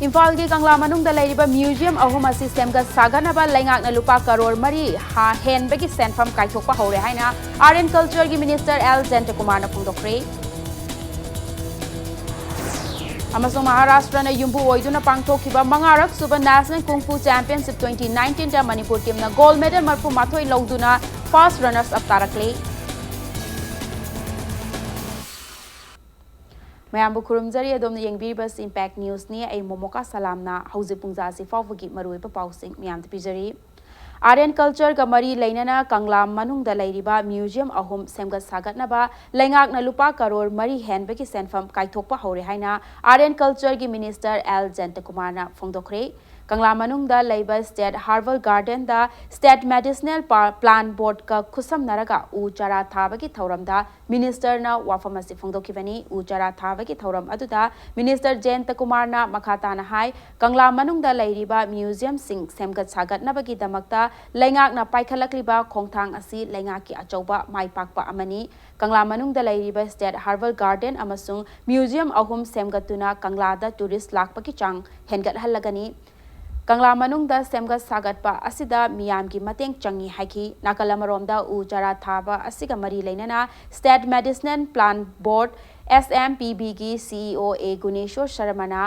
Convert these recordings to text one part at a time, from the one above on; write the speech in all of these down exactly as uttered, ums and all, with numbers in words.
ꯏꯝꯐꯥꯜꯒꯤ ꯀꯪꯂꯥ ꯃꯅꯨꯡꯗ ꯂꯩꯔꯤꯕ ꯃ꯭ꯌꯨꯖꯤꯌꯝ ꯑꯍꯨꯝ ꯑꯁꯤ ꯁꯦꯝꯒꯠ ꯁꯥꯒꯠꯅꯕ ꯂꯩꯉꯥꯛꯅ ꯂꯨꯄꯥ ꯀꯔꯣꯔ ꯃꯔꯤ ꯍꯦꯟꯕꯒꯤ ꯁꯦꯟꯐꯝ ꯀꯥꯏꯊꯣꯛꯄ ꯍꯧꯔꯦ ꯍꯥꯏꯅ Art and Culture ꯒꯤ Minister L ꯖꯌꯟꯇꯀꯨꯃꯥꯔꯅ ꯐꯣꯡꯗꯣꯛꯈ꯭ꯔꯦ꯫ ꯑꯃꯁꯨꯡ ꯃꯍꯥꯔꯥꯁꯇ꯭ꯔꯅ ꯌꯨꯝꯕꯨ ꯑꯣꯏꯗꯨꯅ ꯄꯥꯡꯊꯣꯛꯈꯤꯕ ꯃꯉꯥꯔꯛ ꯁꯨꯕ National Kung Fu Championship twenty nineteen ꯗ ꯃꯅꯤꯄꯨꯔ team ꯅ gold medal ꯃꯔꯤꯐꯨ ꯃꯥꯊꯣꯏ ꯂꯧꯗꯨꯅ first runners up ꯇꯥꯔꯛꯂꯤ꯫ ꯃꯌꯥꯝꯕꯨ ꯈꯨꯔꯨꯝꯖꯔꯤ꯫ ꯑꯗꯣꯝꯅ ꯌꯦꯡꯕꯤꯔꯤꯕꯁꯤ Impact News ꯅꯤ꯫ ꯑꯩ ꯃꯣꯃꯣꯀꯥ ꯁꯂꯥꯝꯅ ꯍꯧꯖꯤꯛ ꯄꯨꯡꯖꯥ ꯑꯁꯤ ꯐꯥꯎꯕꯒꯤ ꯃꯔꯨꯑꯣꯏꯕ ꯄꯥꯎꯁꯤꯡ ꯃꯌꯥꯝꯗ ꯄꯤꯖꯔꯤ꯫ Art and Culture ꯒ ꯃꯔꯤ ꯂꯩꯅꯅ ꯀꯪꯂꯥ ꯃꯅꯨꯡꯗ ꯂꯩꯔꯤꯕ ꯃ꯭ꯌꯨꯖꯤꯌꯝ ꯑꯍꯨꯝ ꯁꯦꯝꯒꯠ ꯁꯥꯒꯠꯅꯕ ꯂꯩꯉꯥꯛꯅ ꯂꯨꯄꯥ ꯀꯔꯣꯔ ꯃꯔꯤ ꯍꯦꯟꯕꯒꯤ ꯁꯦꯟꯐꯝ ꯀꯥꯏꯊꯣꯛꯄ ꯍꯧꯔꯦ ꯍꯥꯏꯅ Art and Culture ꯒꯤ Minister L ꯖꯌꯟꯇꯀꯨꯃꯥꯔꯅ ꯐꯣꯡꯗꯣꯛꯈ꯭ꯔꯦ꯫ ꯀꯪꯂꯥ ꯃꯅꯨꯡꯗ ꯂꯩꯕ State Herbal Garden ꯗ State Medicinal Pa-, Plant Board ꯀ ꯈꯨꯠꯁꯝꯅꯔꯒ ꯎ ꯆꯥꯔꯥ ꯊꯥꯕꯒꯤ ꯊꯧꯔꯝꯗ Minister ꯅ ꯋꯥꯐꯝ ꯑꯁꯤ ꯐꯣꯡꯗꯣꯛꯈꯤꯕꯅꯤ꯫ ꯎ ꯆꯥꯔꯥ ꯊꯥꯕꯒꯤ ꯊꯧꯔꯝ ꯑꯗꯨꯗ Minister ꯖꯌꯟꯇꯀꯨꯃꯥꯔꯅ ꯃꯈꯥ ꯇꯥꯅ ꯍꯥꯏ, ꯀꯪꯂꯥ ꯃꯅꯨꯡꯗ ꯂꯩꯔꯤꯕ ꯃ꯭ꯌꯨꯖꯤꯌꯝꯁꯤꯡ ꯁꯦꯝꯒꯠ ꯁꯥꯒꯠꯅꯕꯒꯤꯗꯃꯛꯇ ꯂꯩꯉꯥꯛꯅ ꯄꯥꯏꯈꯠꯂꯛꯂꯤꯕ ꯈꯣꯡꯊꯥꯡ ꯑꯁꯤ ꯂꯩꯉꯥꯛꯀꯤ ꯑꯆꯧꯕ ꯃꯥꯏ ꯄꯥꯛꯄ ꯑꯃꯅꯤ꯫ ꯀꯪꯂꯥ ꯃꯅꯨꯡꯗ ꯂꯩꯔꯤꯕ State Herbal Garden ꯑꯃꯁꯨꯡ ꯃ꯭ꯌꯨꯖꯤꯌꯝ ꯑꯍꯨꯝ ꯁꯦꯝꯒꯠꯇꯨꯅ ꯀꯪꯂꯥꯗ tourist ꯂꯥꯛꯄꯒꯤ ꯆꯥꯡ ꯍꯦꯟꯒꯠꯍꯜꯂꯒꯅꯤ꯫ ꯀꯪꯂꯥ ꯃꯅꯨꯡꯗ ꯁꯦꯝꯒꯠ ꯁꯥꯒꯠꯄ ꯑꯁꯤꯗ ꯃꯤꯌꯥꯝꯒꯤ ꯃꯇꯦꯡ ꯆꯪꯏ ꯍꯥꯏꯈꯤ꯫ ꯅꯥꯀꯜ ꯑꯃꯔꯣꯝꯗ ꯎ ꯆꯥꯔꯥ ꯊꯥꯕ ꯑꯁꯤꯒ ꯃꯔꯤ ꯂꯩꯅꯅ State Medicinal Plant Board, S M P B ꯒꯤ C E O A Guneshor ꯁꯔꯃꯅ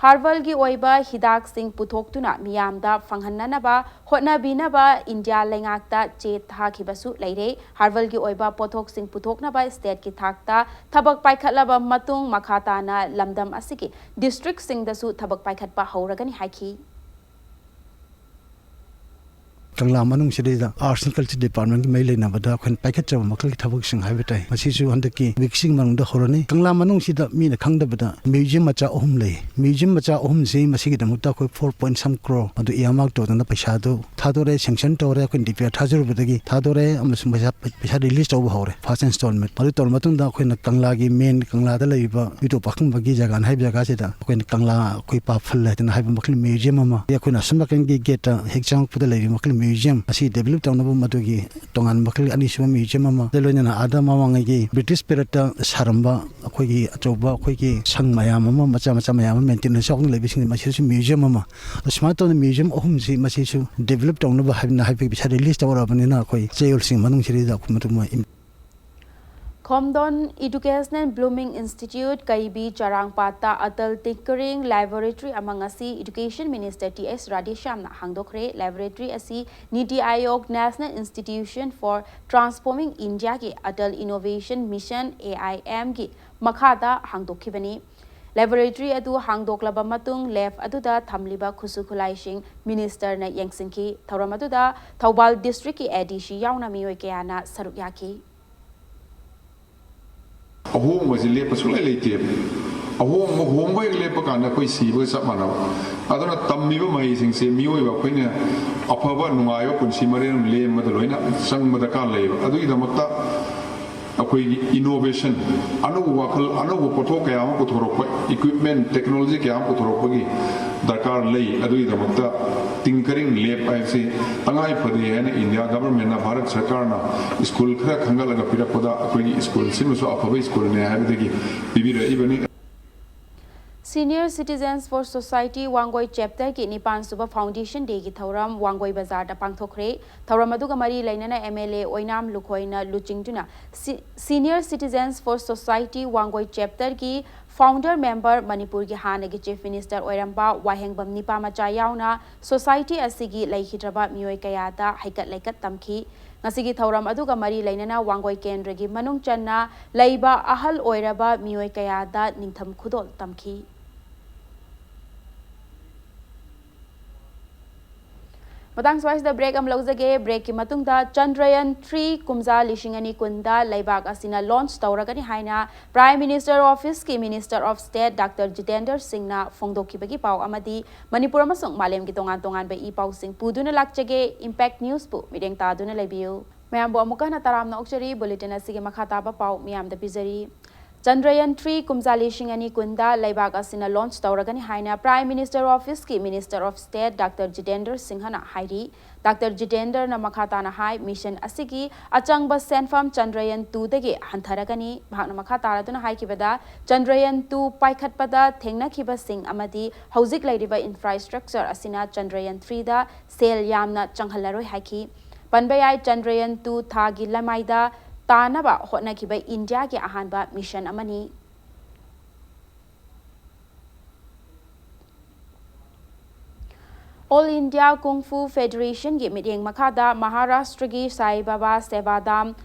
herbal ꯒꯤ ꯑꯣꯏꯕ ꯍꯤꯗꯥꯛꯁꯤꯡ ꯄꯨꯊꯣꯛꯇꯨꯅ ꯃꯤꯌꯥꯝꯗ ꯐꯪꯍꯟꯅꯅꯕ ꯍꯣꯠꯅꯕꯤꯅꯕ ꯏꯟꯗꯤꯌꯥ ꯂꯩꯉꯥꯛꯇ ꯆꯦ ꯊꯥꯈꯤꯕꯁꯨ ꯂꯩꯔꯦ꯫ Herbal ꯒꯤ ꯑꯣꯏꯕ ꯄꯣꯠꯊꯣꯛꯁꯤꯡ ꯄꯨꯊꯣꯛꯅꯕ state ꯀꯤ ꯊꯥꯛꯇ ꯊꯕꯛ ꯄꯥꯏꯈꯠꯂꯕ ꯃꯇꯨꯡ ꯃꯈꯥ ꯇꯥꯅ ꯂꯝꯗꯝ ꯑꯁꯤꯒꯤ district ꯁꯤꯡꯗꯁꯨ ꯊꯕꯛ ꯄꯥꯏꯈꯠꯄ ꯍꯧꯔꯒꯅꯤ ꯍꯥꯏꯈꯤ꯫ ꯀꯪꯂꯥ ꯃꯅꯨꯡꯁꯤꯗꯩꯗ Arts and Culture Department ꯀꯤ ꯃꯔꯤ ꯂꯩꯅꯕꯗ ꯑꯩꯈꯣꯏꯅ ꯄꯥꯏꯈꯠꯆꯕ ꯃꯈꯜꯒꯤ ꯊꯕꯛꯁꯤꯡ ꯍꯥꯏꯕ ꯇꯥꯏ꯫ ꯃꯁꯤꯁꯨ ꯍꯟꯗꯛꯀꯤ week ꯁꯤꯒꯤ ꯃꯅꯨꯡꯗ ꯍꯧꯔꯅꯤ꯫ ꯀꯪꯂꯥ ꯃꯅꯨꯡꯁꯤꯗ ꯃꯤꯅ ꯈꯪꯗꯕꯗ museum ꯃꯆꯥ ꯑꯍꯨꯝ ꯂꯩ꯫ Museum ꯃꯆꯥ ꯑꯍꯨꯝꯁꯤ ꯃꯁꯤꯒꯤꯗꯃꯛꯇ ꯑꯩꯈꯣꯏ four point some crore ꯑꯗꯨ earmark ꯇꯧꯗꯅ ꯄꯩꯁꯥꯗꯨ ꯊꯥꯗꯣꯔꯦ, sanction ꯇꯧꯔꯦ꯫ ꯑꯩꯈꯣꯏꯅ D P R ꯊꯥꯖꯔꯨꯕꯗꯒꯤ ꯊꯥꯗꯣꯔꯦ ꯑꯃꯁꯨꯡ ꯄꯩꯁꯥ, ꯄꯩꯁꯥ release ꯇꯧꯕ ꯍꯧꯔꯦ꯫ First installment ꯑꯗꯨ ꯇꯧꯔ ꯃꯇꯨꯡꯗ ꯑꯩꯈꯣꯏꯅ ꯀꯪꯂꯥꯒꯤ main, ꯀꯪꯂꯥꯗ ꯂꯩꯔꯤꯕ ꯏꯕꯨꯙꯧ ꯄꯥꯈꯪꯕꯒꯤ ꯖꯒꯥꯅꯤ ꯍꯥꯏꯕ ꯖꯒꯥꯁꯤꯗ ꯑꯩꯈꯣꯏꯅ ꯀꯪꯂꯥ ꯑꯩꯈꯣꯏ ꯄꯥꯐꯜ ꯍꯥꯏꯗꯅ ꯍꯥꯏꯕ ꯃꯈꯜ museum ꯑꯃ, ꯑꯩꯈꯣꯏꯅ ꯑꯁꯣꯝ ꯅꯥꯀꯟꯒꯤ gate ꯇ ꯍꯦꯛ ꯆꯪꯉꯛꯄꯗ ꯂꯩꯔꯤꯕ ꯃꯈꯜ ꯃ꯭ꯌꯨꯖꯤꯌꯝ ꯑꯁꯤ ꯗꯦꯕꯂꯞ ꯇꯧꯅꯕ ꯃꯗꯨꯒꯤ ꯇꯣꯉꯥꯟꯕ ꯃꯈꯜꯒꯤ ꯑꯅꯤꯁꯨꯕ ꯃ꯭ꯌꯨꯖꯤꯌꯝ ꯑꯃ, ꯑꯗꯨ ꯂꯣꯏꯅꯅ ꯑꯥꯗ ꯃꯃꯥꯡꯉꯩꯒꯤ ꯕ꯭ꯔꯤꯇꯤꯁ ꯄꯤꯔꯠꯇ ꯁꯥꯔꯝꯕ ꯑꯩꯈꯣꯏꯒꯤ ꯑꯆꯧꯕ ꯑꯩꯈꯣꯏꯒꯤ ꯁꯪ ꯃꯌꯥꯝ ꯑꯃ, ꯃꯆꯥ ꯃꯆꯥ ꯃꯌꯥꯝ ꯑꯃ ꯃꯦꯟꯇꯦꯅꯦꯟꯁ ꯌꯥꯎꯅ ꯂꯩꯕꯁꯤꯡ, ꯃꯁꯤꯗꯁꯨ ꯃ꯭ꯌꯨꯖꯤꯌꯝ ꯑꯃ, ꯑꯁꯨꯃꯥꯏꯅ ꯇꯧꯅ ꯃ꯭ꯌꯨꯖꯤꯌꯝ ꯑꯍꯨꯝꯁꯤ ꯃꯁꯤꯁꯨ ꯗꯦꯕꯂꯞ ꯇꯧꯅꯕ ꯍꯥꯏꯕꯅ ꯍꯥꯏꯕꯒꯤ ꯄꯩꯁꯥ ꯔꯤꯂꯤꯁ ꯇꯧꯔꯛꯑꯕꯅꯤꯅ ꯑꯩꯈꯣꯏ ꯆꯌꯣꯜꯁꯤꯡ ꯃꯅꯨꯡꯁꯤꯗꯩꯗ ꯑꯩꯈꯣꯏ ꯃꯗꯨꯃ ꯏꯝ- ꯈꯣꯝꯗꯣꯟ Educational Blooming Institute ꯀꯩꯕꯤ ꯆꯔꯥꯡꯄꯥꯠꯇ ꯑꯇꯜ ꯇꯤꯡꯀꯔꯤꯡ ꯂꯦꯕꯣꯔꯦꯇꯔꯤ ꯑꯃ ꯉꯁꯤ Education Minister ꯇꯤ ꯑꯦꯁ ꯔꯥꯙꯦꯁ꯭ꯌꯥꯝꯅ ꯍꯥꯡꯗꯣꯛꯈ꯭ꯔꯦ꯫ ꯂꯦꯕꯣꯔꯦꯇꯔꯤ ꯑꯁꯤ NITI ꯑꯥꯌꯣꯒ National Institution for Transforming Indiaꯒꯤ Atal Innovation Mission, A I ꯑꯦꯝꯒꯤ ꯃꯈꯥꯗ ꯍꯥꯡꯗꯣꯛꯈꯤꯕꯅꯤ꯫ ꯂꯦꯕꯣꯔꯦꯇꯔꯤ ꯑꯗꯨ ꯍꯥꯡꯗꯣꯛꯂꯕ ꯃꯇꯨꯡ ꯂꯦꯕ ꯑꯗꯨꯗ ꯊꯝꯂꯤꯕ ꯈꯨꯠꯁꯨ ꯈꯨꯠꯂꯥꯏꯁꯤꯡ ꯃꯤꯅꯤꯁꯇꯔꯅ ꯌꯦꯡꯁꯤꯟꯈꯤ꯫ ꯊꯧꯔꯝ ꯑꯗꯨꯗ ꯊꯧꯕꯥꯜ ꯗꯤꯁꯇ꯭ꯔꯤꯛꯀꯤ ꯑꯦ ꯗꯤ ꯁꯤ ꯌꯥꯎꯅ ꯃꯤꯑꯣꯏ ꯀꯌꯥꯅ ꯁꯔꯨꯛ ꯌꯥꯈꯤ꯫ ꯑꯍꯣꯡꯕꯁꯤ ꯂꯦꯞꯄ ꯁꯨꯡꯂꯩ ꯂꯩꯇꯦꯕ꯫ ꯑꯍꯣꯡꯕ ꯍꯣꯡꯕ ꯍꯦꯛ ꯂꯦꯞꯄ ꯀꯥꯟꯗ ꯑꯩꯈꯣꯏ ꯁꯤꯕꯒ ꯆꯞ ꯃꯥꯟꯅꯕ꯫ ꯑꯗꯨꯅ ꯇꯝꯃꯤꯕ ꯃꯍꯩꯁꯤꯡꯁꯦ ꯃꯤꯑꯣꯏꯕ ꯑꯩꯈꯣꯏꯅ ꯑꯐꯕ ꯅꯨꯡꯉꯥꯏꯕ ꯄꯨꯟꯁꯤ ꯃꯔꯦꯜ ꯑꯃ ꯂꯦꯟꯕꯗ ꯂꯣꯏꯅ ꯆꯪꯕ ꯗꯔꯀꯥꯔ ꯂꯩꯌꯦꯕ꯫ ꯑꯗꯨꯒꯤꯗꯃꯛꯇ ꯑꯩꯈꯣꯏꯒꯤ innovation, ꯑꯅꯧꯕ ꯋꯥꯈꯜ, ꯑꯅꯧꯕ ꯄꯣꯠꯊꯣꯛ ꯀꯌꯥ ꯑꯃ ꯄꯨꯊꯣꯔꯛꯄ, equipment, technology ꯀꯌꯥ ꯑꯃ ꯄꯨꯊꯣꯔꯛꯄꯒꯤ ꯗꯔꯀꯥꯔ ꯂꯩ꯫ ꯑꯗꯨꯒꯤꯗꯃꯛꯇ ꯇꯤꯡꯀꯔꯤꯡ ꯂꯦꯕ ꯍꯥꯏꯕꯁꯤ ꯇꯉꯥꯏ ꯐꯗꯦ ꯍꯥꯏꯅ ꯏꯟꯗꯤꯌꯥ ꯒꯚꯔꯟꯃꯦꯟꯠꯅ, ꯚꯥꯔꯠ ꯁꯔꯀꯥꯔꯅ ꯁ꯭ꯀꯨꯜ ꯈꯔ ꯈꯟꯒꯠꯂꯒ ꯄꯤꯔꯛꯄꯗ ꯑꯩꯈꯣꯏꯒꯤ ꯁ꯭ꯀꯨꯜꯁꯤꯃꯁꯨ ꯑꯐꯕ ꯁ꯭ꯀꯨꯜꯅꯦ ꯍꯥꯏꯕꯗꯒꯤ ꯄꯤꯕꯤꯔꯛꯏꯕꯅꯤ꯫ Senior Citizens for Society Wangoi ꯆꯦꯞꯇꯔꯒꯤ ꯅꯤꯄꯥꯟ ꯁꯨꯕ Foundation Dayꯒꯤ ꯊꯧꯔꯝ ꯋꯥꯡꯒꯣꯏ ꯕꯖꯥꯔꯗ ꯄꯥꯡꯊꯣꯛꯈ꯭ꯔꯦ꯫ ꯊꯧꯔꯝ ꯑꯗꯨꯒ ꯃꯔꯤ ꯂꯩꯅꯅ ꯑꯦꯝ ꯑꯦꯜ ꯑꯦ ꯑꯣꯏꯅꯥꯝ ꯂꯨꯈꯣꯏꯅ ꯂꯨꯆꯤꯡꯗꯨꯅ ꯁꯤ-, Senior Citizens for Society Wangoi ꯆꯦꯞꯇꯔꯒꯤ founder member, ꯃꯅꯤꯄꯨꯔꯒꯤ ꯍꯥꯟꯅꯒꯤ Chief Minister ꯑꯣꯏꯔꯝꯕ ꯋꯥꯍꯦꯡꯕꯝ ꯅꯤꯄꯥꯃꯆꯥ ꯌꯥꯎꯅ society ꯑꯁꯤꯒꯤ ꯂꯩꯈꯤꯗ꯭ꯔꯕ ꯃꯤꯑꯣꯏ ꯀꯌꯥꯗ ꯍꯩꯀꯠ ꯂꯩꯀꯠ ꯇꯝꯈꯤ꯫ ꯉꯁꯤꯒꯤ ꯊꯧꯔꯝ ꯑꯗꯨꯒ ꯃꯔꯤ ꯂꯩꯅꯅ ꯋꯥꯡꯒꯣꯏ ꯀꯦꯟꯗ꯭ꯔꯒꯤ ꯃꯅꯨꯡ ꯆꯟꯅ ꯂꯩꯕ ꯑꯍꯜ ꯑꯣꯏꯔꯕ ꯃꯤꯑꯣꯏ ꯀꯌꯥꯗ ꯅꯤꯡꯊꯝ ꯈꯨꯗꯣꯜ ꯇꯝꯈꯤ꯫ ꯃꯇꯥꯡ ꯁ꯭ꯋꯥꯏꯁꯤꯗ break ꯑꯃ ꯂꯧꯖꯒꯦ꯫ Breakꯀꯤ ꯃꯇꯨꯡꯗ Chandrayaan three ꯀꯨꯝꯖꯥ ꯂꯤꯁꯤꯡ ꯑꯅꯤ ꯀꯨꯟꯗ ꯂꯩꯕꯥꯛ ꯑꯁꯤꯅ launch ꯇꯧꯔꯒꯅꯤ ꯍꯥꯏꯅ Prime Minister Officeꯀꯤ Minister of State Doctor Jitendra Singhꯅ ꯐꯣꯡꯗꯣꯛꯈꯤꯕꯒꯤ ꯄꯥꯎ ꯑꯃꯗꯤ ꯃꯅꯤꯄꯨꯔ ꯑꯃꯁꯨꯡ ꯃꯥꯂꯦꯝꯒꯤ ꯇꯣꯉꯥꯟ ꯇꯣꯉꯥꯟꯕ ꯏ ꯄꯥꯎꯁꯤꯡ ꯄꯨꯗꯨꯅ ꯂꯥꯛꯆꯒꯦ꯫ Impact Newsꯄꯨ ꯃꯤꯠꯌꯦꯡ ꯇꯥꯗꯨꯅ ꯂꯩꯕꯤꯌꯨ꯫ ꯃꯌꯥꯝꯕꯨ ꯑꯃꯨꯛꯀ ꯍꯟꯅ ꯇꯔꯥꯝꯅ ꯑꯣꯛꯆꯔꯤ꯫ Bulletin ꯑꯁꯤꯒꯤ ꯃꯈꯥ ꯇꯥꯕ ꯄꯥꯎ ꯃꯤꯌꯥꯝꯗ ꯄꯤꯖꯔꯤ꯫ ꯆꯟꯗ꯭ꯔꯌꯥꯟ ꯊ꯭ꯔꯤ ꯀꯨꯝꯖꯥ ꯂꯤꯁꯤꯡ ꯑꯅꯤ ꯀꯨꯟꯗ ꯂꯩꯕꯥꯛ ꯑꯁꯤꯅ ꯂꯣꯟꯆ ꯇꯧꯔꯒꯅꯤ ꯍꯥꯏꯅ Prime Minister Officeꯀꯤ Minister of State Doctor Jitendra Singhꯅ ꯍꯥꯏꯔꯤ꯫ Doctor Jitendra ꯅ ꯃꯈꯥ ꯇꯥꯅ ꯍꯥꯏ, mission ꯑꯁꯤꯒꯤ ꯑꯆꯪꯕ ꯁꯦꯟꯐꯝ ꯆꯟꯗ꯭ꯔꯌꯥꯟ ꯇꯨꯗꯒꯤ ꯍꯟꯊꯔꯒꯅꯤ꯫ ꯃꯍꯥꯛꯅ ꯃꯈꯥ ꯇꯥꯔꯗꯨꯅ ꯍꯥꯏꯈꯤꯕꯗ, ꯆꯟꯗ꯭ꯔꯌꯥꯟ ꯇꯨ ꯄꯥꯏꯈꯠꯄꯗ ꯊꯦꯡꯅꯈꯤꯕꯁꯤꯡ ꯑꯃꯗꯤ ꯍꯧꯖꯤꯛ ꯂꯩꯔꯤꯕ infrastructure ꯑꯁꯤꯅ ꯆꯟꯗ꯭ꯔꯌꯥꯟ ꯊ꯭ꯔꯤꯗ ꯁꯦꯜ ꯌꯥꯝꯅ ꯆꯪꯍꯜꯂꯔꯣꯏ ꯍꯥꯏꯈꯤ꯫ ꯄꯟꯕ ꯌꯥꯏ, ꯆꯟꯗ꯭ꯔꯌꯥꯟ ꯇꯨ ꯊꯥꯒꯤ ꯂꯃꯥꯏꯗ ꯇꯥꯅꯕ ꯍꯣꯠꯅꯈꯤꯕ ꯏꯟꯗꯤꯌꯥꯒꯤ ꯑꯍꯥꯟꯕ mission ꯑꯃꯅꯤ꯫ All India Kung Fu Federationꯒꯤ ꯃꯤꯠꯌꯦꯡ ꯃꯈꯥꯗ ꯃꯍꯥꯔꯥꯁꯇ꯭ꯔꯒꯤ ꯁꯥꯏ ꯕꯥꯕꯥ ꯁꯦꯕꯥ ꯙꯥꯝ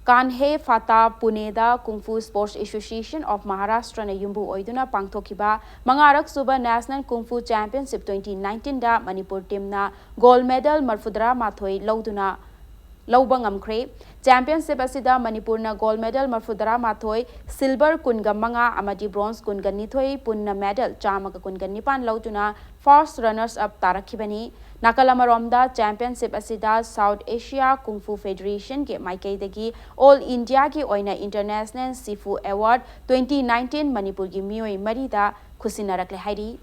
ꯀꯥꯟꯍꯦ ꯐꯥꯇꯥ ꯄꯨꯅꯦꯗ Kung Fu Sports Association of Maharashtraꯅ ꯌꯨꯝꯕꯨ ꯑꯣꯏꯗꯨꯅ ꯄꯥꯡꯊꯣꯛꯈꯤꯕ ꯃꯉꯥꯔꯛ ꯁꯨꯕ National Kung Fu Championship twenty nineteenꯗ Manipur teamꯅ gold medal ꯃꯔꯐꯨꯇꯔꯥ ꯃꯥꯊꯣꯏ ꯂꯧꯗꯨꯅ ꯂꯧꯕ ꯉꯝꯈ꯭ꯔꯦ꯫ Championship ꯑꯁꯤꯗ ꯃꯅꯤꯄꯨꯔꯅ gold medal ꯃꯔꯐꯨꯇꯔꯥ ꯃꯥꯊꯣꯏ, silver ꯀꯨꯟꯒ ꯃꯉꯥ ꯑꯃꯗꯤ bronze ꯀꯨꯟꯒ ꯅꯤꯊꯣꯏ, ꯄꯨꯟꯅ medal ꯆꯥꯝꯃꯒ ꯀꯨꯟꯒ ꯅꯤꯄꯥꯟ ꯂꯧꯗꯨꯅ first runners up ꯇꯥꯔꯛꯈꯤꯕꯅꯤ꯫ ꯅꯥꯀꯜ ꯑꯃꯔꯣꯝꯗ, championship ꯑꯁꯤꯗ South Asia Kung Fu Federationꯒꯤ ꯃꯥꯏꯀꯩꯗꯒꯤ All Indiaꯒꯤ ꯑꯣꯏꯅ International Sifu Award twenty nineteen ꯃꯅꯤꯄꯨꯔꯒꯤ ꯃꯤꯑꯣꯏ ꯃꯔꯤꯗ ꯈꯨꯠꯁꯤꯟꯅꯔꯛꯂꯦ ꯍꯥꯏꯔꯤ꯫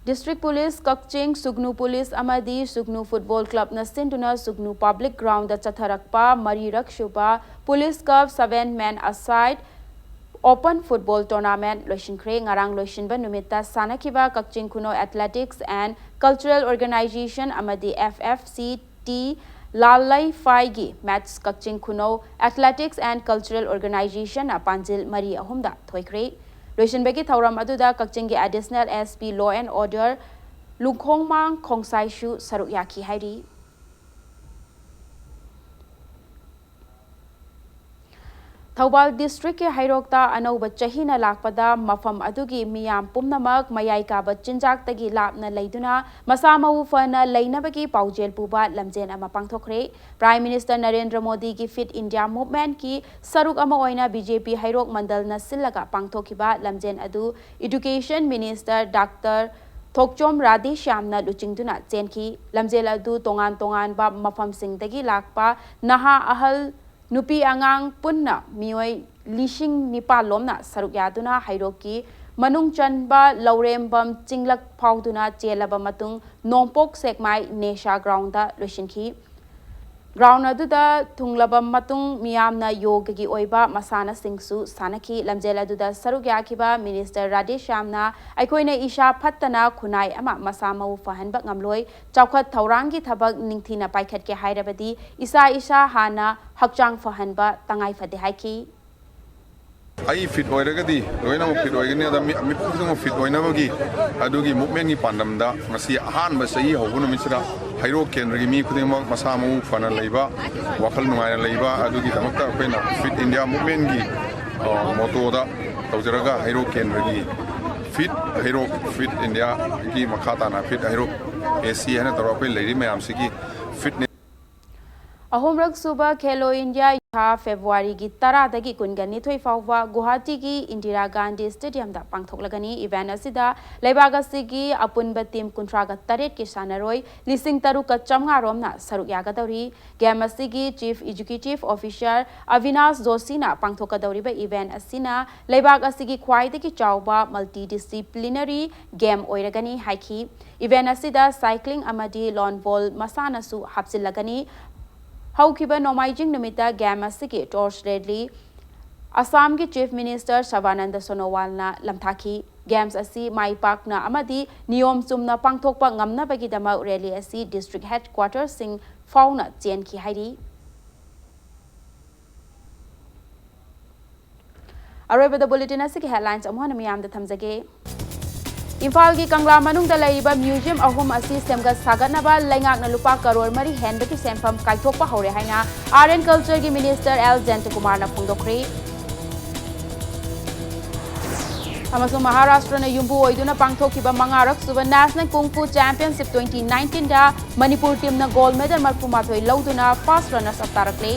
District Police ꯀꯛꯆꯤꯡ, ꯁꯨꯒꯅꯨ Police ꯑꯃꯗꯤ ꯁꯨꯒꯅꯨ Football Clubꯅ ꯁꯤꯟꯗꯨꯅ ꯁꯨꯒꯅꯨ Public Groundꯗ ꯆꯠꯊꯔꯛꯄ ꯃꯔꯤꯔꯛ ꯁꯨꯕ Police Cup seven Man Aside Open Football Tournament ꯂꯣꯏꯁꯤꯟꯈ꯭ꯔꯦ꯫ ꯉꯔꯥꯡ ꯂꯣꯏꯁꯤꯟꯕ ꯅꯨꯃꯤꯠꯇ ꯁꯥꯟꯅꯈꯤꯕ ꯀꯛꯆꯤꯡ ꯈꯨꯅꯧ Athletics and Cultural Organization ꯑꯃꯗꯤ F F C T ꯂꯥꯜꯂꯩꯐꯥꯏꯒꯤ match Kakching ꯈꯨꯅꯧ Athletics and Cultural Organizationꯅ ꯄꯥꯟꯖꯤꯜ ꯃꯔꯤ ꯑꯍꯨꯝꯗ ꯊꯣꯏꯈ꯭ꯔꯦ꯫ ꯂꯣꯏꯁꯤꯟꯕꯒꯤ ꯊꯧꯔꯝ ꯑꯗꯨꯗ ꯀꯛꯆꯤꯡꯒꯤ Additional S P Law and Order ꯂꯨꯈꯣꯡꯃꯥꯡ ꯈꯣꯡꯁꯥꯏꯁꯨ ꯁꯔꯨꯛ ꯌꯥꯈꯤ ꯍꯥꯏꯔꯤ꯫ ꯊꯧꯕꯥꯜ districtꯀꯤ ꯍꯩꯔꯣꯛꯇ ꯑꯅꯧꯕ ꯆꯍꯤꯅ ꯂꯥꯛꯄꯗ ꯃꯐꯝ ꯑꯗꯨꯒꯤ ꯃꯤꯌꯥꯝ ꯄꯨꯝꯅꯃꯛ ꯃꯌꯥꯏ ꯀꯥꯕ ꯆꯤꯟꯖꯥꯛꯇꯒꯤ ꯂꯥꯞꯅ ꯂꯩꯗꯨꯅ ꯃꯁꯥ ꯃꯎ ꯐꯅ ꯂꯩꯅꯕꯒꯤ ꯄꯥꯎꯖꯦꯜ ꯄꯨꯕ ꯂꯝꯖꯦꯟ ꯑꯃ ꯄꯥꯡꯊꯣꯛꯈ꯭ꯔꯦ꯫ Prime Minister ꯅꯔꯦꯟꯗ꯭ꯔ ꯃꯣꯗꯤꯒꯤ Fit India Movementꯀꯤ ꯁꯔꯨꯛ ꯑꯃ ꯑꯣꯏꯅ B J P ꯍꯩꯔꯣꯛ ꯃꯟꯗꯜꯅ ꯁꯤꯜꯂꯒ ꯄꯥꯡꯊꯣꯛꯈꯤꯕ ꯂꯝꯖꯦꯟ ꯑꯗꯨ Education Minister Doctor ꯊꯣꯛꯆꯣꯝ ꯔꯥꯙꯦꯁ꯭ꯌꯥꯝꯅ ꯂꯨꯆꯤꯡꯗꯨꯅ ꯆꯦꯟꯈꯤ꯫ ꯂꯝꯖꯦꯜ ꯑꯗꯨ ꯇꯣꯉꯥꯟ ꯇꯣꯉꯥꯟꯕ ꯃꯐꯝꯁꯤꯡꯗꯒꯤ ꯂꯥꯛꯄ ꯅꯍꯥ ꯑꯍꯜ ꯅꯨꯄꯤ ꯑꯉꯥꯡ ꯄꯨꯟꯅ ꯃꯤꯑꯣꯏ ꯂꯤꯁꯤꯡ ꯅꯤꯄꯥꯜ ꯂꯣꯝꯅ ꯁꯔꯨꯛ ꯌꯥꯗꯨꯅ ꯍꯩꯔꯣꯛꯀꯤ ꯃꯅꯨꯡ ꯆꯟꯕ ꯂꯧꯔꯦꯝꯕꯝ ꯆꯤꯡꯂꯛ ꯐꯥꯎꯗꯨꯅ ꯆꯦꯜꯂꯕ ꯃꯇꯨꯡ ꯅꯣꯡꯄꯣꯛ ꯁꯦꯛꯃꯥꯏ ꯅꯦꯁꯥ ꯒ꯭ꯔꯥꯎꯟꯗ ꯂꯣꯏꯁꯤꯟꯈꯤ꯫ ꯒ꯭ꯔꯥꯎꯟ ꯑꯗꯨꯗ ꯊꯨꯡꯂꯕ ꯃꯇꯨꯡ ꯃꯤꯌꯥꯝꯅ ꯌꯣꯒꯒꯤ ꯑꯣꯏꯕ ꯃꯁꯥꯟꯅꯁꯤꯡꯁꯨ ꯁꯥꯟꯅꯈꯤ꯫ ꯂꯝꯖꯦꯜ ꯑꯗꯨꯗ ꯁꯔꯨꯛ ꯌꯥꯈꯤꯕ ꯃꯤꯅꯤꯁꯇꯔ ꯔꯥꯙꯦꯁ꯭ꯌꯥꯝꯅ ꯑꯩꯈꯣꯏꯅ ꯏꯁꯥ ꯐꯠꯇꯅ ꯈꯨꯟꯅꯥꯏ ꯑꯃ ꯃꯁꯥ ꯃꯎ ꯐꯍꯟꯕ ꯉꯝꯂꯣꯏ, ꯆꯥꯎꯈꯠ ꯊꯧꯔꯥꯡꯒꯤ ꯊꯕꯛ ꯅꯤꯡꯊꯤꯅ ꯄꯥꯏꯈꯠꯀꯦ ꯍꯥꯏꯔꯕꯗꯤ ꯏꯁꯥ ꯏꯁꯥ ꯍꯥꯟꯅ ꯍꯛꯆꯥꯡ ꯐꯍꯟꯕ ꯇꯉꯥꯏ ꯐꯗꯦ ꯍꯥꯏꯈꯤ꯫ ꯑꯩ ꯐꯤꯠ ꯑꯣꯏꯔꯒꯗꯤ ꯂꯣꯏꯅꯃꯛ ꯐꯤꯠ ꯑꯣꯏꯒꯅꯤ꯫ ꯑꯗ ꯃꯤ, ꯃꯤꯄꯨꯝ ꯈꯨꯗꯤꯡꯃꯛ ꯐꯤꯠ ꯑꯣꯏꯅꯕꯒꯤ ꯑꯗꯨꯒꯤ ꯃꯨꯞꯃꯦꯟꯒꯤ ꯄꯥꯟꯗꯝꯗ ꯉꯁꯤ ꯑꯍꯥꯟꯕ ꯆꯍꯤ ꯍꯧꯕ ꯅꯨꯃꯤꯠꯁꯤꯗ ꯍꯩꯔꯣꯛ ꯀꯦꯟꯗ꯭ꯔꯒꯤ ꯃꯤ ꯈꯨꯗꯤꯡꯃꯛ ꯃꯁꯥ ꯃꯎ ꯐꯅ ꯂꯩꯕ, ꯋꯥꯈꯜ ꯅꯨꯡꯉꯥꯏꯅ ꯂꯩꯕ ꯑꯗꯨꯒꯤꯗꯃꯛꯇ ꯑꯩꯈꯣꯏꯅ ꯐꯤꯠ ꯏꯟꯗꯤꯌꯥ ꯃꯨꯞꯃꯦꯟꯒꯤ, ꯑ, ꯃꯣꯇꯣꯗ ꯇꯧꯖꯔꯒ ꯍꯩꯔꯣꯛ ꯀꯦꯟꯗ꯭ꯔꯒꯤ ꯐꯤꯠ ꯍꯩꯔꯣꯛ ꯐꯤꯠ ꯏꯟꯗꯤꯌꯥꯒꯤ ꯃꯈꯥ ꯇꯥꯅ ꯐꯤꯠ ꯍꯩꯔꯣꯛ ꯑꯦ ꯁꯤ ꯍꯥꯏꯅ ꯇꯧꯔꯒ ꯑꯩꯈꯣꯏ ꯂꯩꯔꯤ ꯃꯌꯥꯝꯁꯤꯒꯤ ꯐꯤꯠꯅꯦꯁ ꯑꯍꯨꯝꯔꯛ ꯁꯨꯕ ꯈꯦꯂꯣ ꯏꯟꯗꯤꯌꯥ ꯊꯥ ꯐꯦꯕ꯭ꯔꯨꯋꯥꯔꯤꯒꯤ ꯇꯔꯥꯗꯒꯤ ꯀꯨꯟꯒ ꯅꯤꯊꯣꯏ ꯐꯥꯎꯕ ꯒꯨꯋꯥꯍꯥꯇꯤꯒꯤ ꯏꯟꯗꯤꯔꯥ ꯒꯥꯟꯙꯤ ꯁ꯭ꯇꯦꯗꯤꯌꯝꯗ ꯄꯥꯡꯊꯣꯛꯂꯒꯅꯤ꯫ ꯏꯚꯦꯟꯠ ꯑꯁꯤꯗ ꯂꯩꯕꯥꯛ ꯑꯁꯤꯒꯤ ꯑꯄꯨꯟꯕ ꯇꯤꯝ ꯀꯨꯟꯊ꯭ꯔꯥꯒ ꯇꯔꯦꯠꯀꯤ ꯁꯥꯟꯅꯔꯣꯏ ꯂꯤꯁꯤꯡ ꯇꯔꯨꯛꯀ ꯆꯥꯝꯃꯉꯥ ꯔꯣꯝꯅ ꯁꯔꯨꯛ ꯌꯥꯒꯗꯧꯔꯤ꯫ ꯒꯦꯝ ꯑꯁꯤꯒꯤ ꯆꯤꯐ ꯑꯦꯛꯖꯤꯀ꯭ꯌꯨꯇꯤꯚ ꯑꯣꯐꯤꯁꯥꯔ ꯑꯚꯤꯅꯥꯁ ꯖꯣꯁꯤꯅ ꯄꯥꯡꯊꯣꯛꯀꯗꯧꯔꯤꯕ ꯏꯚꯦꯟꯠ ꯑꯁꯤꯅ ꯂꯩꯕꯥꯛ ꯑꯁꯤꯒꯤ ꯈ꯭ꯋꯥꯏꯗꯒꯤ ꯆꯥꯎꯕ ꯃꯜꯇꯤ ꯗꯤꯁꯤꯄ꯭ꯂꯤꯅꯔꯤ ꯒꯦꯝ ꯑꯣꯏꯔꯒꯅꯤ ꯍꯥꯏꯈꯤ꯫ ꯏꯚꯦꯟꯠ ꯑꯁꯤꯗ ꯁꯥꯏꯀ꯭ꯂꯤꯡ ꯑꯃꯗꯤ ꯂꯣꯟ ꯕꯣꯜ ꯃꯁꯥꯟꯅꯁꯨ ꯍꯥꯞꯆꯤꯜꯂꯒꯅꯤ꯫ ꯍꯧꯈꯤꯕ ꯅꯣꯡꯃꯥꯏꯖꯤꯡ ꯅꯨꯃꯤꯠꯇ ꯒꯦꯝ ꯑꯁꯤꯒꯤ ꯇꯣꯔꯆ ꯔꯦꯂꯤ ꯑꯁꯥꯝꯒꯤ ꯆꯤꯐ ꯃꯤꯅꯤꯁꯇꯔ ꯁꯔꯕꯥꯅꯟꯗ ꯁꯣꯅꯣꯋꯥꯜꯅ ꯂꯝꯊꯥꯈꯤ꯫ ꯒꯦꯝꯁ ꯑꯁꯤ ꯃꯥꯏ ꯄꯥꯛꯅ ꯑꯃꯗꯤ ꯅꯤꯌꯣꯝ ꯆꯨꯝꯅ ꯄꯥꯡꯊꯣꯛꯄ ꯉꯝꯅꯕꯒꯤꯗꯃꯛ ꯔꯦꯂꯤ ꯑꯁꯤ ꯗꯤꯁꯇ꯭ꯔꯤꯛ ꯍꯦꯗꯀ꯭ꯋꯥꯇꯔꯁꯤꯡ ꯐꯥꯎꯅ ꯆꯦꯟꯈꯤ ꯍꯥꯏꯔꯤ꯫ ꯑꯔꯣꯏꯕꯗ ꯕꯨꯂꯦꯇꯤꯟ ꯑꯁꯤꯒꯤ ꯍꯦꯗꯂꯥꯏꯟꯁ ꯑꯃꯨꯛ ꯍꯟꯅ ꯃꯤꯌꯥꯝꯗ ꯊꯝꯖꯒꯦ꯫ ꯏꯝꯐꯥꯜꯒꯤ ꯀꯪꯂꯥ ꯃꯅꯨꯡꯗ ꯂꯩꯔꯤꯕ ꯃ꯭ꯌꯨꯖꯤꯌꯝ ꯑꯍꯨꯝ ꯑꯁꯤ ꯁꯦꯝꯒꯠ ꯁꯥꯒꯠꯅꯕ ꯂꯩꯉꯥꯛꯅ ꯂꯨꯄꯥ ꯀꯔꯣꯔ ꯃꯔꯤ ꯍꯦꯟꯕꯒꯤ ꯁꯦꯟꯐꯝ ꯀꯥꯏꯊꯣꯛꯄ ꯍꯧꯔꯦ ꯍꯥꯏꯅ ꯑꯥꯔꯠ ꯑꯦꯟ ꯀꯜꯆꯔꯒꯤ ꯃꯤꯅꯤꯁꯇꯔ ꯑꯦꯜ ꯖꯌꯟꯇꯀꯨꯃꯥꯔꯅ ꯐꯣꯡꯗꯣꯛꯈ꯭ꯔꯦ꯫ ꯑꯃꯁꯨꯡ ꯃꯍꯥꯔꯥꯁꯇ꯭ꯔꯅ ꯌꯨꯝꯕꯨ ꯑꯣꯏꯗꯨꯅ ꯄꯥꯡꯊꯣꯛꯈꯤꯕ ꯃꯉꯥꯔꯛ ꯁꯨꯕ national kung fu championship twenty ꯅꯥꯏꯟꯇꯤꯟꯗ ꯃꯅꯤꯄꯨꯔ ꯇꯤꯝꯅ ꯒꯣꯜꯗ ꯃꯦꯗꯜ ꯃꯔꯤꯐꯨꯃꯥꯊꯣꯏ ꯂꯧꯗꯨꯅ ꯐꯥꯔꯁ ꯔꯟꯅꯔꯁ ꯑꯞ ꯇꯥꯔꯛꯂꯦ꯫